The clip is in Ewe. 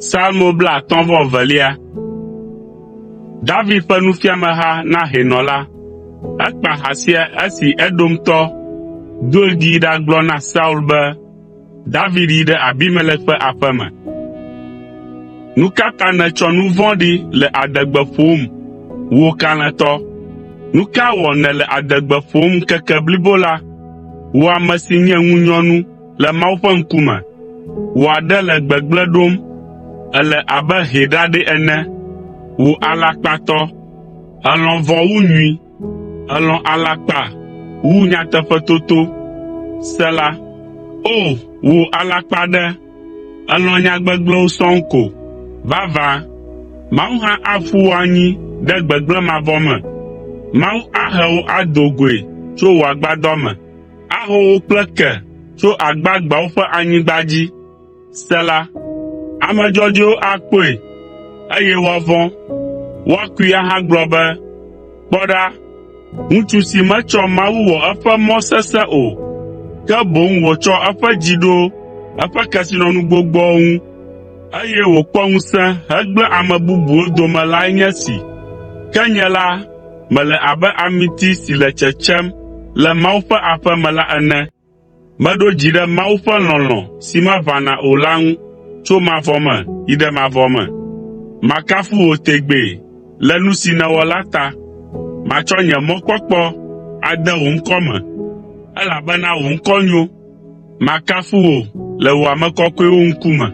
Psalmo 52. David ƒe nufiameha na hɛnɔ la. Ekpa ha sia esi Edomtɔ Doeg yi ɖagblɔ na Saul be David yi ɖe Abimelek ƒe aƒe me. Nu ka ta nètsɔ nu vɔ̃ɖi le adegbe ƒom, wò kalẽtɔ? Nu ka wɔ nèle adegbe ƒom ŋkeke blibo la, wò ame si nye ŋunyɔnu le Mawu ƒe ŋkume? Wò aɖe le gbegblẽ ɖom, èle abe hɛ ɖaɖɛ ene, wò alakpatɔ. Èlɔ̃ vɔ̃ wu nyui, èlɔ̃ alakpa wu nyateƒetoto. Sela O! Wò alakpaɖe, èlɔ̃ nya gbegblẽwo sɔŋ ko. Vavã, Mawu hã aƒu wò anyi ɖe gbegblẽ mavɔ me. Mawu ahe wò ado goe tso wò agbadɔ me, aho wò kple ke tso agbagbeawo ƒe anyigba dzi. Sela Ame dzɔdzɔewo akpɔe, eye woavɔ̃, woakui ahagblɔ be, “Kpɔ ɖa, ŋutsu si metsɔ Mawu wɔ eƒe mɔ sesẽ o, ke boŋ wòtsɔ eƒe dzi ɖo eƒe kesinɔnu gbogboawo ŋu, eye wòkpɔ ŋusẽ hegblẽ ame bubuwo dome lae nye esi.” Ke nye la, mele abe amiti si le tsetsem le Mawu ƒe aƒe me la ene. Meɖo dzi ɖe Mawu ƒe lɔlɔ̃ si meʋãna o la ŋu tso mavɔ me yi ɖe mavɔ me. Makafu wò tegbee le nu si nèwɔ la ta. Matsɔ nye mɔkpɔkpɔ ade wò ŋkɔ me, elabena wò ŋkɔ nyo. Makafu wò le wò ame kɔkɔewo ŋkume.